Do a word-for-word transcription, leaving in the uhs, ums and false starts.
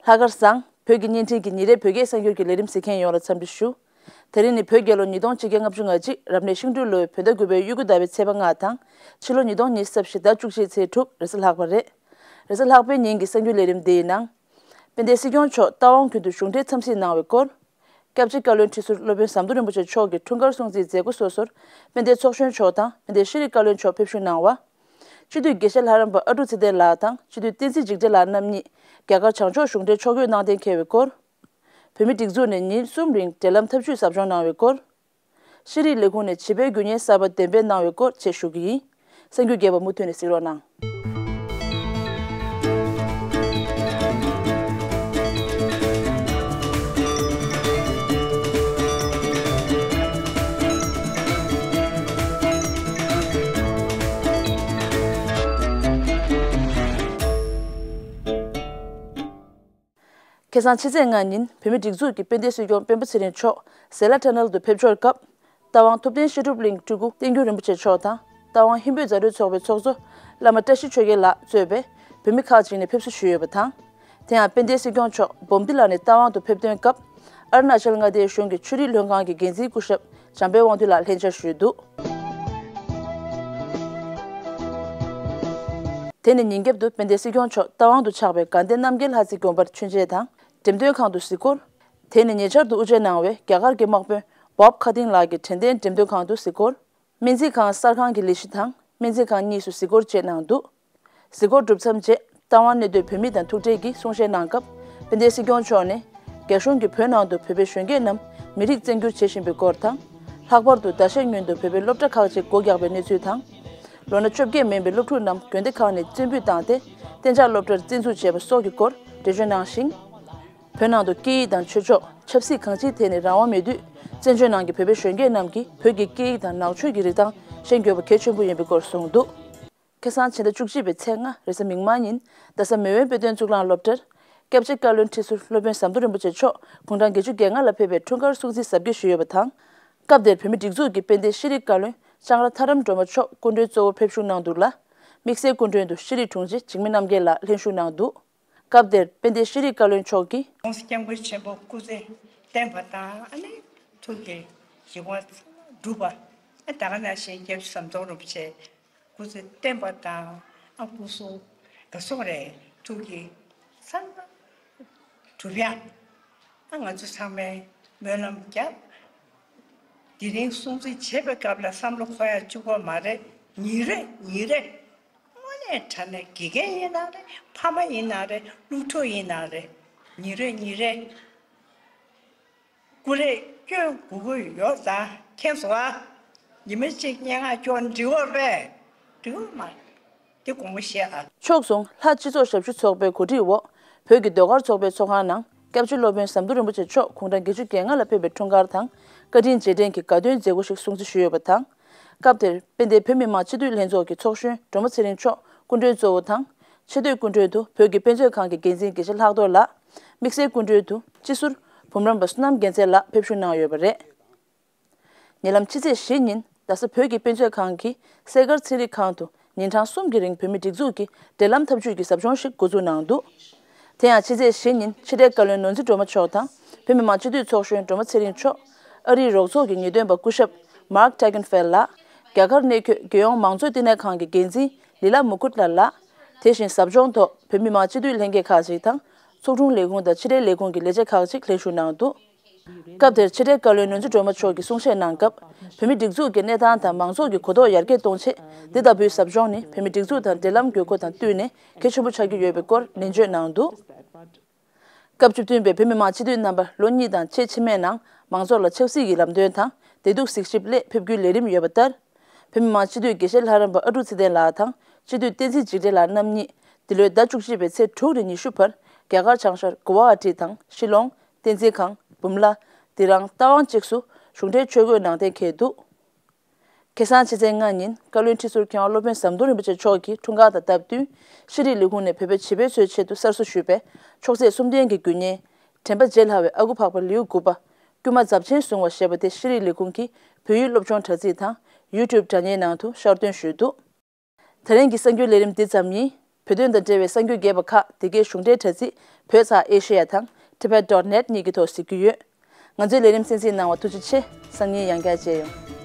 ལྷག་དཀར་བཟང་། བོད་ཀྱི་བརྙན་འཕྲིན་གྱི་ཉིན་རེའི་བོད་སྐད་གསར་འགྱུར་གྱི་ལས་རིམ་གཟིགས་མཁན་ཡོངས་ལ་འཚམས་འདྲི་ཞུ། དེ་རིང་ནི་བོད་རྒྱལ་ལོ་ཉིས་སྟོང་ཆིག་བརྒྱ་ལྔ་བཅུ་ང་གཅིག་རབ་གནས་ཤིང་སྦྲུལ་ལོའི་བོད་ཟླ་དགུ་པའི་དབྱར་དགུན་ཟླ་བའི་ཚེས་པ་ལྔ་དང་། ཕྱི་ལོ་ཉིས་སྟོང་ཉི་ཤུ་རྩ་བཞི་ཟླ་བཅུ་གཅིག་ཚེས་དྲུག་རེས་གཟའ་ལྷག་པ་རེད། རེས་གཟའ་ལྷག་པའི་ཉིན་གྱི་གསར་འགྱུར་ལས་རིམ་འདིའི་ནང་། དཔལ་ལྡན་སྲིད་སྐྱོང་མཆོག་རྟ་དབང་དགུན་དུ་གཞུང་འབྲེལ་འཚམས་གཟིགས་གནང་བའི་སྐོར། སྐྱབས་རྗེ་བཀའ་བློན་ཁྲི་ཟུར་སློབ་དཔོན་ཟམ་གདོང་རིན་པོ་ཆེ་མཆོག་གི་འཁྲུངས་སྐར་སྲུང་བརྩིའི་མཛད་སྒོ་སོ་སོར་དཔལ་ལྡན་ཚོགས་གཞོན་མཆོག་དང་དཔལ་ལྡན་ཤེས་རིག་བཀའ་བློན་མཆོག་ཕེབས་བཞུགས་གནང་བ། སྤྱི་འཐུས་དགེ་བཤེས་ལྷ་རམས་པ་ཨ་ཀྲུག་ཚེ་བརྟན་ལགས་དང་སྤྱི་འཐུས་བསྟན་འཛིན་འཇིགས་བྲལ་ལགས་རྣམ་གཉིས་རྒྱ་གར་བྱང་ཕྱོགས་གཞུང་འབྲེལ་ཕྱོགས་བསྐྱོད་གནང་གཏན་འཁེལ་བའི་སྐོར། བོད་མིའི་སྒྲིག་འཛུགས་ནས་ཉིན་གསུམ་རིང་འབྲེལ་ལམ་འཐབ་ཇུས་ཟབ་སྦྱོང་གནང་བའི་སྐོར། ཤེས་རིག་ལས་ཁུངས་ནས་བྱིས་པའི་རྒྱུ་བརྙན་གསར་པ་འདེམས་སྤེལ་གནང་བའི་སྐོར་བཅས་ཞུ་གི་ཡིན། གསར་འགྱུར་རྒྱས་པ་མུ་མཐུད་ནས་གཟིགས་རོགས་གནང་། ཁ་སང་ཕྱི་ཚེས་ལྔ་ཉིན་བོད་མིའི་སྒྲིག་འཛུགས་ཀྱི་དཔལ་ལྡན་སྲིད་སྐྱོང་སྤེན་པ་ཚེ་རིང་མཆོག་ཟེ་ལ་ཊ་ནལ་དུ་ཕེབས་འབྱོར་སྐབས། རྟ་དབང་ཐུབ་བསྟན་བཤད་སྒྲུབ་གླིང་སྤྲུལ་སྐུ་བསྟན་འགྱུར་རིན་པོ་ཆེ་མཆོག་དང་རྟ་དབང་ཧིན་བོད་མཛའ་འབྲེལ་ཚོགས་པའི་ཚོགས་གཙོ་བླ་མ་བཀྲ་ཤིས་ཆོས་རྒྱན་ལགས་གཙོས་པའི་བོད་མི་ཁག་ཅིག་ནས་ཕེབས་བསུ་ཞུས་ཡོད་པ་དང་། དེ་ཡང་དཔལ་ལྡན་སྲིད་སྐྱོང་མཆོག་བོམ་ཏི་ལ་ནས་རྟ་དབང་དུ་ཕེབས་ཐོན་སྐབས། ཨ་རུ་ན་ཅལ་མངའ་སྡེའི་གཞུང་གི་ཆོས་རིག་ལྷན་ཁང་གི་འགན་འཛིན་སྐུ་ཞབས་འཇམ་དཔལ་དབང་འདུས་ལགས་ལྷན་བཅར་ཞུས་འདུག། དེ་ནས་ཉིན་རྒྱབ་ཏུ་དཔལ་ལྡན་སྲིད་སྐྱོང་མཆོག་རྟ་དབང་དུ་ཆགས་པའི་དགའ་ལྡན་རྣམ་རྒྱལ་ལྷ་རྩེ་དགོན་པར་མཆོད་མཇལ་དང་འགྲེམས་སྟོན་ཁང་དུ་གཟིགས་སྐོར། དེ་ནས་ཉེ་ཆར་དུ་དབུ་འབྱེད་གནང་བའི་རྒྱ་གར་གྱི་དམག་དཔོན་བོབ་ཁ་ཏིང་ལགས་ཀྱི་དྲན་རྟེན་འགྲེམས་སྟོན་ཁང་དུ་གཟིགས་སྐོར། སྨན་རྩིས་ཁང་གསར་ཁང་གི་ལས་གཞི་དང་སྨན་རྩིས་ཁང་གཉིས་སུ་གཟིགས་སྐོར་བཅས་གནང་འདུག། གཟིགས་སྐོར་གྲུབ་མཚམས་རྗེས་རྟ་དབང་གནས་སྡོད་བོད་མི་དང་ཐུག་འཕྲད་ཀྱིས་གསུང་བཤད་གནང་སྐབས། དཔལ་ལྡན་སྲིད་སྐྱོང་མཆོག་ནས། རྒྱ་གཞུང་གིས་བོད་ནང་དུ་བོད་པའི་གཞོན་སྐྱེས་རྣམས་མི་རིགས་བཙན་སྒྱུར་བྱེད་བཞིན་པའི་སྐོར་དང་། ལྷག་པར་དུ་ཟླ་ཤས་སྔོན་དུ་བོད་པའི་སློབ་གྲྭ་ཁག་ཅིག་སྒོ་བརྒྱག་པའི་གནས་ཚུལ་དང་། ལོ་ན་བཅོ་བརྒྱད་མིན་པའི་སློབ་ཕྲུག་རྣམས་དགོན་སྡེ་ཁག་ནས་བཙན་འབུད་བཏང་སྟེ། གཏན་འཇགས་སློབ་གྲྭར་བཙན་འཛུལ་བྱས་པ་སོགས་ཀྱི་སྐོར་འགྲེལ་བརྗོད་གནང་ཞིང་། བོད་ནང་དུ་སྐད་ཡིག་དང་ཆོས་ཕྱོགས། ཆབ་སྲིད་གང་ཅིའི་ཐད་ནས་རང་དབང་མེད་དུས། བཙན་བྱོལ་ནང་གི་བོད་པའི་གཞོན་སྐྱེས་རྣམས་ཀྱིས་བོད་ཀྱི་སྐད་ཡིག་དང་ནང་ཆོས་ཀྱི་རིགས་ཐང་ཤེས་དགོས་པ་གལ་ཆེན་པོ་ཡིན་པའི་སྐོར་གསུངས་འདུག། ཁ་སང་ཕྱི་ཟླ་བཅུ་གཅིག་པའི་ཚེས་ལྔ་རེས་གཟའ་མིག་དམར་ཉིན། རྡ་ས་མེས་དབོན་དཔེ་སྟོན་གཙུག་ལག་སློབ་གྲྭར། སྐྱབས་རྗེ་བཀའ་བློན་ཁྲི་ཟུར་སློབ་དཔོན་ཟམ་གདོང་རིན་པོ་ཆེ་མཆོག་དགུང་གྲངས་བརྒྱད་ཅུ་གྱ་ལྔ་ལ་ཕེབས་པའི་འཁྲུངས་སྐར་སྲུང་བརྩི་གཟབ་རྒྱས་ཞུས་ཡོད་པ་དང་། སྐབས་དེར་བོད་མིའི་སྒྲིག་འཛུགས་ཀྱི་དཔལ་ལྡན་ཤེས་རིག་བཀའ་བློན་ལྕང་ར་ཐར་རམ་སྒྲོལ་མ་མཆོག་སྐུ་མགྲོན་གཙོ་བོར་ཕེབས་བཞུགས་གནང་འདུག་ལ། དམིགས་བསལ་སྐུ་མགྲོན་དུ་ཤེས་རིག་དྲུང་ཆེ་འཇིགས་མེད་རྣམ་རྒྱལ་ལགས་ལྷན་ཞུགས་གནང་འདུག། སྐབས་དེར་དཔལ་ལྡན་ཤེས་རིག་བཀའ་བློན་མཆོག་གིས། ༸གོང་ས་༸སྐྱབས་མགོན་ཆེན་པོ་སྐུ་ཚེ་བརྟན་པ་དང་ཨ་ནི་ཐུགས་ཀྱི་བཞེད་དགོངས་གྲུབ་པ། ཨ་ད་ག་ནང་བཞིན་སྐྱབས་རྗེ་ཟམ་གདོང་རིན་པོ་ཆེ་སྐུ་ཚེ་བརྟན་པ་དང་ཨ་སྐུ་གཟུགས་ག་སོང་རེད་ཐུགས་ཀྱི་ཚང་མ་གྲུབ་ཡག་ཨ་ང་ཚོ་ཚང་མས་སྨོན་ལམ་རྒྱབ། དེ་རིང་སྲུང་བརྩི་བྱེད་པའི་སྐབས་ལ་བསམ་བློ་འཁོར་ཡག་གཅིག་པོ་མ་རེད། ཉིན་རེ་ཉིན་རེ། དངོས་གནས་དྲང་གནས་དགེ་རྒན་ཡིན་ན་རེད། ཕ་མ་ཡིན་ན་རེད། སློབ་ཕྲུག་ཡིན་ན་རེད། ཉིན་རེ་ཉིན་རེ་ཀུ་རེ་སྐྱོན་དགོས་ཀྱི་ཡོད་ཙང་མཁྱེན་སོང་ཨ། ཉི་མ་གཅིག་སྙན་ངག་སྐྱོན་འགྲིག་གི་རེད་པས། འགྲིག་གི་མ་རེད། དེ་དགོངས་པ་བཞེས་ཨ། ཕྱོགས་མཚུངས་ལྷ་སྤྱི་ཚོགས་ཞབས་ཞུ་ཚོགས་པའི་གོ་སྒྲིག་འོག་བོད་ཀྱི་ཟློས་གར་ཚོགས་པའི་ཚོགས་ཁང་ནང་སྐྱབས་རྗེ་སློབ་དཔོན་ཟམ་གདོང་རིན་པོ་ཆེ་མཆོག་དགུང་གྲངས་བརྒྱད་ཅུ་གྱ་ལྔ་ལ་ཕེབས་པའི་འཁྲུངས་སྐར་དང་བཀའ་དྲིན་རྗེས་དྲན་གྱི་དགའ་སྟོན་མཛད་སྒོ་ཞིག་སྲུང་བརྩི་ཞུས་ཡོད་པ་དང་། སྐབས་དེར་དཔལ་ལྡན་བོད་མི་མང་སྤྱི་འཐུས་ལྷན་ཚོགས་ཀྱི་ཚོགས་གཞོན་སྒྲོལ་མ་ཚེ་རིང་མཆོག་སྐུ་མགྲོན་གཙོ་བོ་དང་། ཆེ་བསྟོད་སྐུ་མགྲོན་དུ་བོད་ཀྱི་དཔེ་མཛོད་ཁང་གི་འགན་འཛིན་དགེ་བཤེས་ལྷག་རྡོར་ལགས། དམིགས་བསལ་སྐུ་མགྲོན་དུ་སྤྱི་ཟུར་འབུམ་རམས་པ་བསོད་ནམས་རྒྱལ་མཚན་ལགས་ཕེབས་བཞུགས་གནང་ཡོད་པ་རེད། ཉེ་ལམ་ཕྱི་ཚེས་བཞི་ཉིན་རྡ་ས་བོད་ཀྱི་དཔེ་མཛོད་ཁང་གི་སེལ་དཀར་ཚན་རིག་ཁང་དུ་ཉིན་གྲངས་གསུམ་གྱི་རིང་བོད་མིའི་སྒྲིག་འཛུགས་ཀྱི་འབྲེལ་ལམ་འཐབ་ཇུས་ཀྱི་ཟབ་སྦྱོང་ཞིག་འགོ་འཛུགས་གནང་འདུག། དེ་ཡང་ཕྱི་ཚེས་བཞི་ཉིན་ཕྱི་དྲིལ་བཀའ་བློན་ནོར་འཛིན་སྒྲོལ་མ་མཆོག་དང་བོད་མི་མང་སྤྱི་འཐུས་ཚོགས་གཞོན་སྒྲོལ་མ་ཚེ་རིང་མཆོག་ཨ་རིའི་རོགས་ཚོགས་ཀྱི་ངེས་སྟོན་པ་སྐུ་ཞབས་Mark Tegenfeld་ལགས། རྒྱ་གར་གནས་འཁོད་རྒྱལ་ཡོངས་མང་གཙོ་བསྟི་གནས་ཁང་གི་འགན་འཛིན་ལི་ལ་མུ་ཀུད་ལ་ལགས། དེ་བཞིན་ཟབ་སྦྱོང་ཐོག་བོད་མི་མང་སྤྱི་འཐུས་ལྷན་རྒྱས་ཁག་ཅིག་དང་ཚོགས་དྲུང་ལས་ཁུངས་དང་ཕྱི་དྲིལ་ལས་ཁུངས་ཀྱི་ལས་བྱེད་ཁག་ཅིག་ལྷན་ཞུགས་གནང་འདུག། སྐབས་དེར་ཕྱི་དྲིལ་བཀའ་བློན་ནོར་འཛིན་སྒྲོལ་མ་མཆོག་གིས་གསུང་བཤད་གནང་སྐབས། བོད་མིའི་སྒྲིག་འཛུགས་ཀྱི་གནས་སྟངས་དང་མང་ཚོགས་ཀྱི་གོ་རྟོགས་ཡར་རྒྱས་གཏོང་ཆེད། འདི་ལྟ་བུའི་ཟབ་སྦྱོང་ནི་བོད་མིའི་སྒྲིག་འཛུགས་དང་འབྲེལ་ལམ་དགོས་མཁོ་དང་བསྟུན་ནས་གལ་ཆེན་པོ་ཆགས་ཀྱི་ཡོད་པའི་སྐོར་ནན་བརྗོད་གནང་འདུག། སྐབས་བཅུ་བདུན་པའི་བོད་མི་མང་སྤྱི་འཐུས་རྣམ་པ་ལོ་གཉིས་དང་ཕྱེད་ཕྱེད་མའི་ནང་མང་ཚོགས་ལ་ཆབ་སྲིད་ཀྱི་ལམ་སྟོན་དང་བདེ་སྡུག་གཟིགས་ཞིབ་སླད་ཕེབས་སྒུག་ལས་རིམ་ཡོད་པ་ལྟར། བོད་མི་མང་སྤྱི་འཐུས་དགེ་བཤེས་ལྷ་རམས་པ་ཨ་ཀྲུག་ཚེ་བརྟན་ལགས་དང་སྤྱི་འཐུས་བསྟན་འཛིན་འཇིགས་བྲལ་ལགས་རྣམ་གཉིས་འདི་ལོའི་ཟླ་བཅུ་གཅིག་པའི་ཚེས་དྲུག་ནས་ཉི་ཤུ་བར་རྒྱ་གར་བྱང་ཤར་གུ་ཝ་ཧ་ཏི་དང་ཤི་ལོང་། བསྟན་འཛིན་ཁང་། འབུམ་ལ། དི་རང་རྟ་དབང་བཅས་སུ་གཞུང་འབྲེལ་ཆོས་འཁོད་གནང་གཏན་འཁེལ་འདུག། ཁ་སང་ཕྱི་ཚེས་ལྔ་ཉིན་བཀའ་བློན་ཁྲི་ཟུར་མཁས་དབང་སློབ་དཔོན་ཟམ་གདོང་རིན་པོ་ཆེ་མཆོག་གི་འཁྲུངས་སྐར་དང་སྟབས་བསྟུན་ཤེས་རིག་ལས་ཁུངས་ནས་བོད་པའི་བྱིས་པའི་ཚོའི་ཆེད་དུ་གསར་བཟོ་ཞུས་པའི་མཆོག་སྲེད་གསུམ་ལྡན་གྱི་རྒྱུ་བརྙན། དྲན་པ་བརྗེད་སླ་བའི་ཨ་ཁུ་འཕགས་པ་ལེའུ་དགུ་པ། དཀྱུས་མ་རྫབ་ཆེན་བཟུང་བ་ཞེས་པ་དེ་ཤེས་རིག་ལས་ཁུངས་ཀྱི་བོད་ཡིག་སློབ་སྦྱོང་དྲ་ཚིགས་དང་ཡུ་ཊུབ་དྲ་བརྙན་ནང་དུ་ཤར་འདོན་ཞུས་འདུག། དེ་རིང་གི་གསར་འགྱུར་ལས་རིམ་འདི་ཙམ་ཡིན། བོད་དོན་དང་འབྲེལ་བའི་གསར་འགྱུར་རྒྱས་པ་ཁག་དེ་གའི་གཞུང་འབྲེལ་དྲ་ཚིགས་བོད་ཚགས་ཨེ་ཤེ་ཡ་དང་Tibet dot net གཉིས་ཀྱི་ཐོག་གཟིགས་རྒྱུ་ཡོད། ང་ཚོའི་ལས་རིམ་གསན་གཟིགས་གནང་བར་ཐུགས་རྗེ་ཆེ། སང་ཉིན་ཡང་བསྐྱར་མཇལ་ཡོང་།